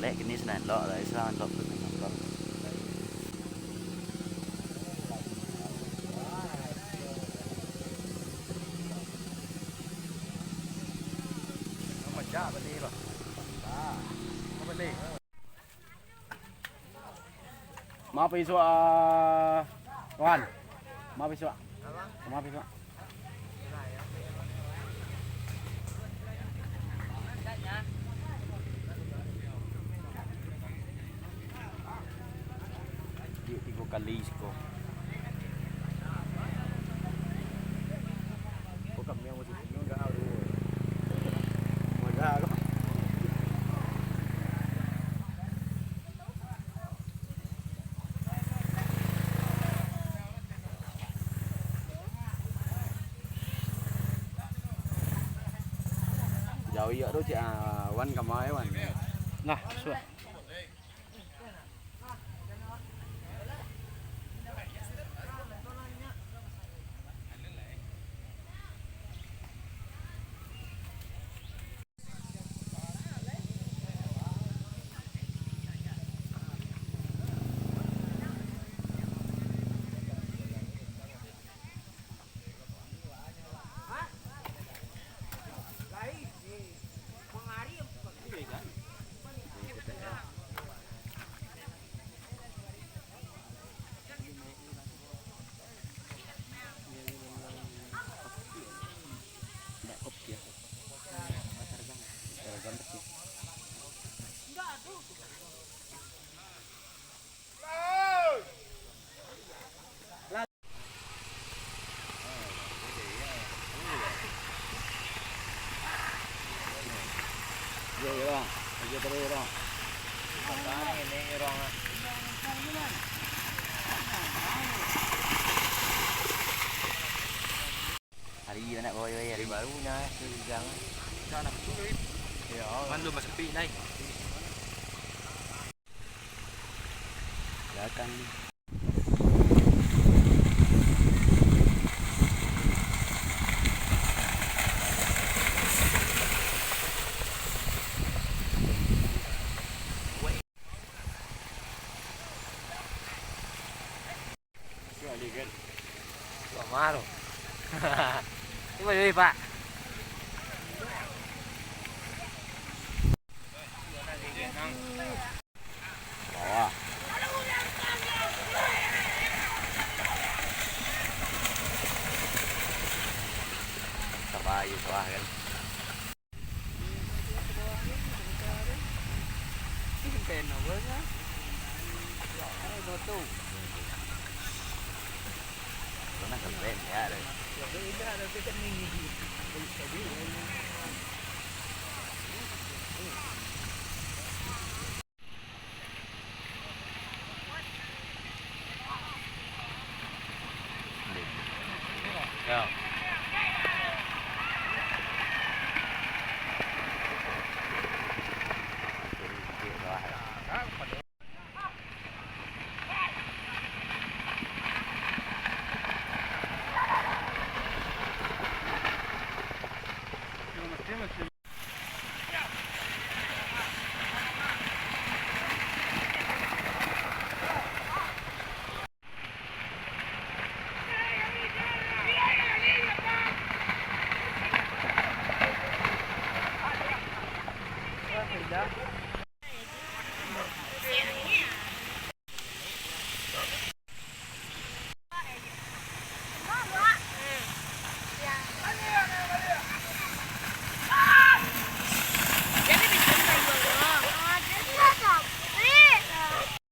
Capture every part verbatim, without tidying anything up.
Lek kini sinan lok, lai sinan lok tu. Maaf isuak, ah, kawan. Maaf isuak. Maaf isuak. Tigo kali siko. Jauah tu, cik, ah, wan kamari, wan. Nah, suah. Yo, yo, bang. Aja terus, bang. Hari nak bawa, hari baru nya, tu ujang. Dah nak betul, eh. Ya. Malu masuk pi, naik. Belakang. Wah, malu. Cuba dulu, Pak. Bawah. Sabar, sabar, kan.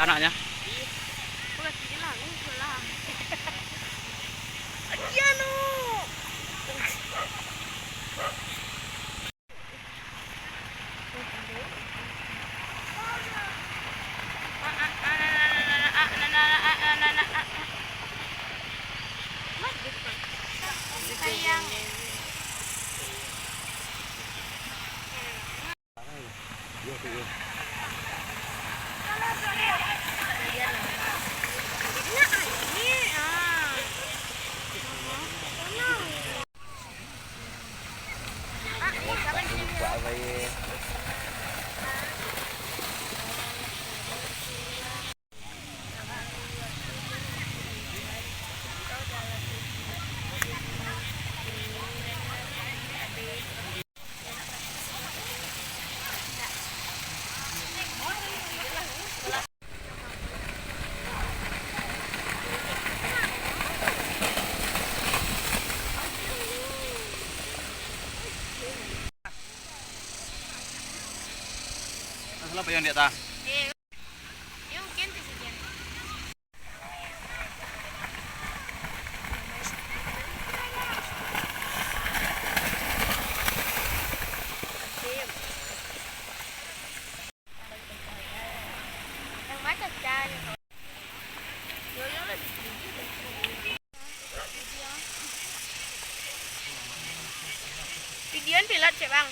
Anaknya. Sayang. Alah, payung di atah. Eh, yo, mungkin di sini. Yang macam cari. Yo, yo, lah. Videoan pilot, cek, Bang.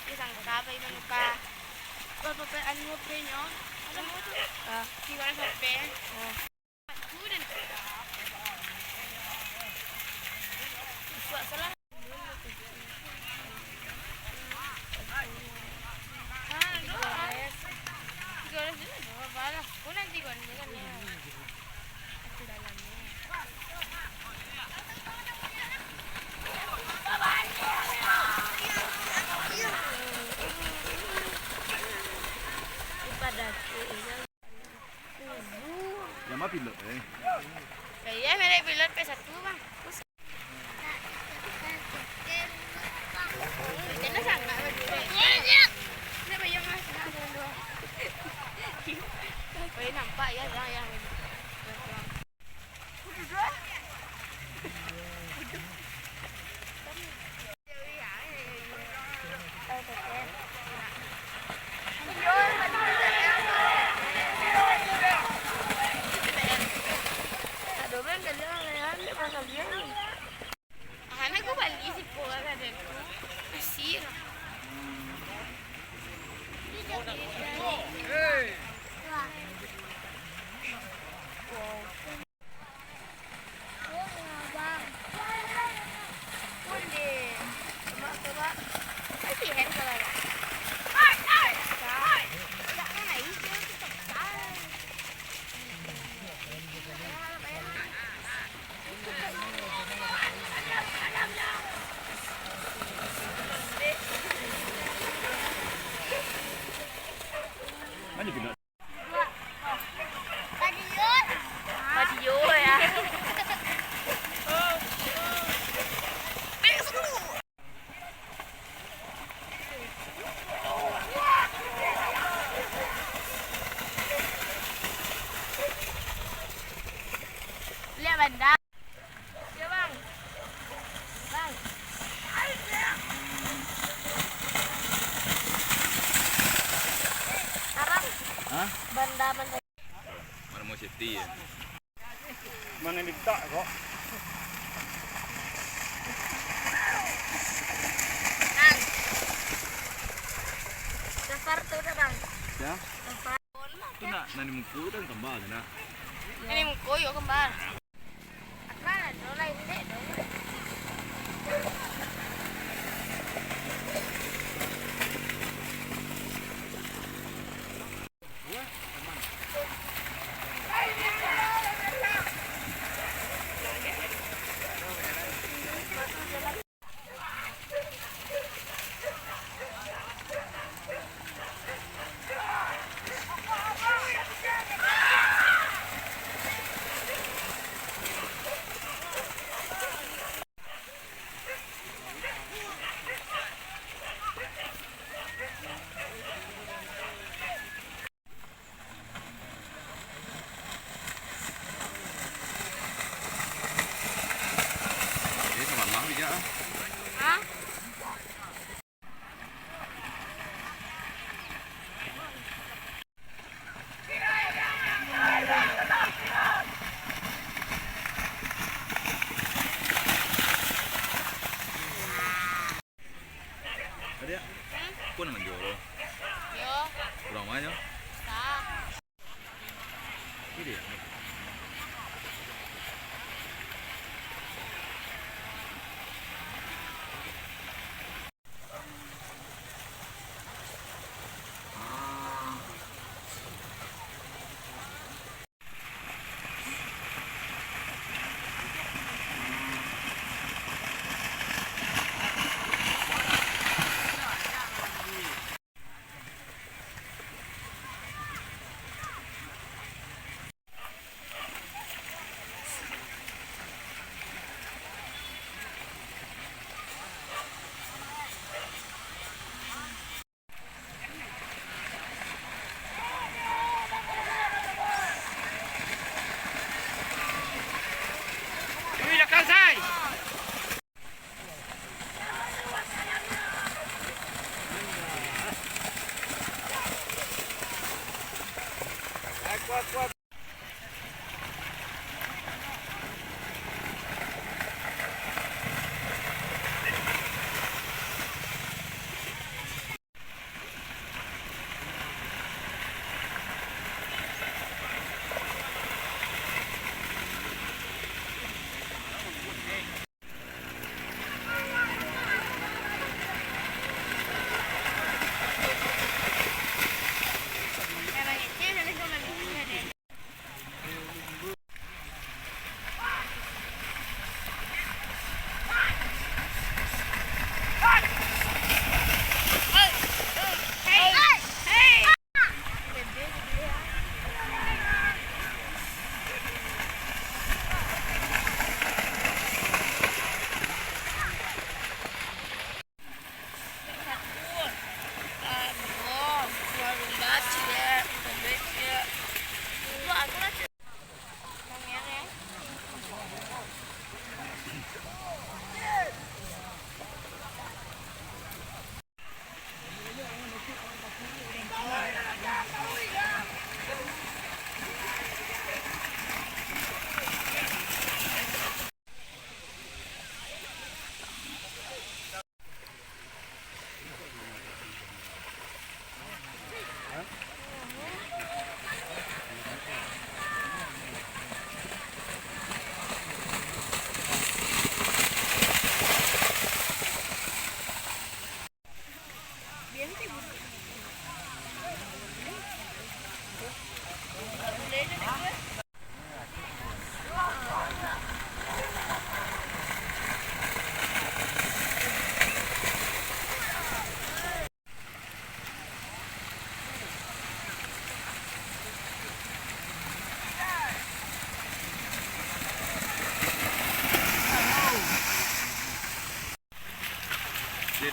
Disangka apa iman luka? Apa pe anu H P-nyo? Ada mau tu? Ah. Tiga orang H P. Oh. Yang mana pilot, eh? Lah, iya, merek pilot P satu, Bang. Kena sangat baju. Nak bayang lah, sangat baju. Oh, iya, nampak, ya, ya, ya. Anak ku bali siko ka den. Mesir. Lihat banda. Ya, Bang. Bang. Sekarang. Hah? Banda, banda. Mana mau safety ya? Mana minta kok? Bang. Safar tu dah, Bang. Ya? Safar. Tu nak, nani muko tu kan kembar tu nak. Nani muko yo kembar. Ini sama lah bijak ah. Hah?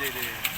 Jadi,